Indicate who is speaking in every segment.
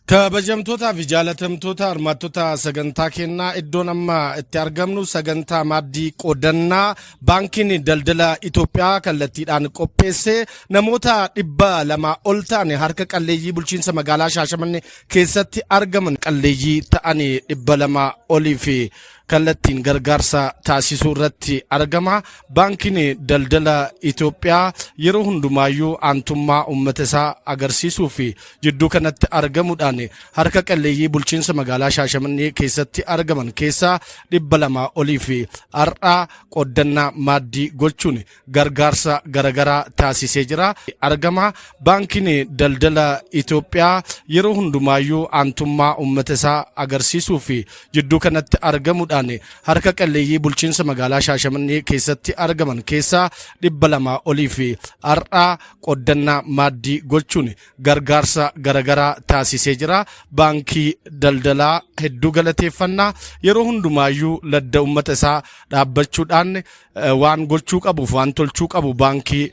Speaker 1: Kabajamtootaa fi jaalatamtoota hirmaattota sagantaa kennaa, iddoon amma itti argamnu sagantaa maaddii qoodannaa Baankiin Daldala Itoophiyaa kallattiidhaan qopheesse, namoota 200 ol ta'an, harka qalleeyyii bulchiinsa magaalaa Shaashamannee keessatti argaman qalleeyyii ta'an 200 olii fi kallattiin gargaarsa taasisuu irratti argama. Baankiin Daldala Itoophiyaa yeroo hundumaayyuu aantummaa uummata isaa agarsiisuu fi jidduu kanatti argamuudhaan harka qalleeyyii bulchiinsa magaalaa Shaashamannee keessatti argaman keessaa 200 olii fi har'aa qoddannaa maaddii gochuun gargaarsa garagaraa taasisee jira. Argama. Baankiin Daldala Itoophiyaa yeroo hundumaayyuu aantummaa uummata isaa agarsiisuu fi jidduu kanatti argamuudhaan harka qalleeyyii bulchiinsa magaalaa Shaashamannee keessatti argaman keessaa 200 olii fi har'aa qoddannaa maaddii gochuun gargaarsa garagaraa taasisee jira. Baankii Daldalaa hedduu galateeffannaa. Yeroo hundumaayyuu ladda uummata isaa dhaabbachuudhaan waan gochuu qabuuf waan tolchuu qabu baankii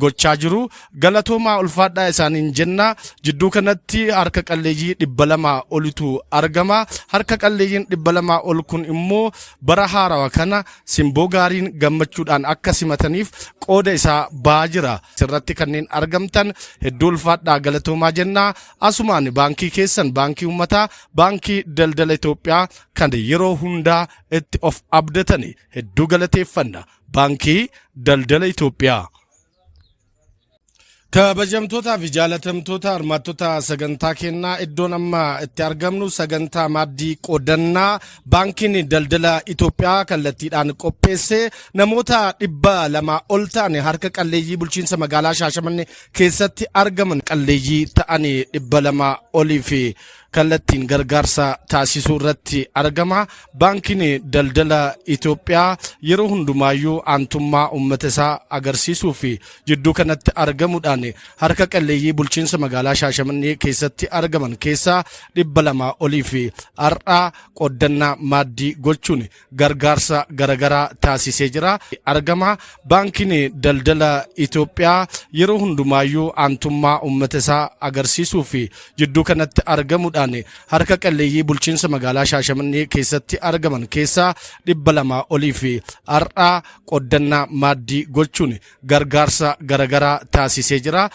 Speaker 1: gochaa jiru. Galatoomaa, ulfaadhaa isaaniin jenna. Jidduu kanatti harka qalleeyyii 200 olitu argama. Harka qalleeyyiin 200 ol kun immoo bara haarawaa kana simboo gaariin gammachuudhaan akka simataniif qooda isaa ba'aa jira. Sirratti kanneen argamtan hedduu ulfaadhaa, galatoomaa jenna. Asumaan baankii keessan, baankii uummataa, Baankii Daldala Itoophiyaa kan yeroo hundaa itti of abdatani hedduu galateeffanna. Baankii Daldala Itoophiyaa. Kabajamtootaa fi jaalatamtoota hirmaattota sagantaa kennaa, iddoon amma itti argamnu sagantaa maaddii qoodannaa Baankiin Daldala Itoophiyaa kallattiidhaan qopheesse, namoota 200 ol ta'an, harka qalleeyyii bulchiinsa magaalaa Shaashamannee keessatti argaman qalleeyyii ta'an 200 olii fi kallattiin gargaarsa taasisuu irratti argama. Baankiin Daldala Itoophiyaa yeroo hundumaayyuu aantummaa uummata isaa agarsiisuu fi jidduu kanatti argamuudhaan harka qalleeyyii bulchiinsa magaalaa Shaashamannee keessatti argaman keessaa 200 olii fi har'aa qoddannaa maaddii gochuun gargaarsa garagaraa taasisee jira. Argama. Baankiin Daldala Itoophiyaa yeroo hundumaayyuu aantummaa uummata isaa agarsiisuu fi jidduu kanatti argamuudhaan harka qalleeyyii bulchiinsa magaalaa Shaashamannee keessatti argaman keessaa 200 olii fi har'aa qoddannaa maaddii gochuun gargaarsa garagaraa taasisee jira.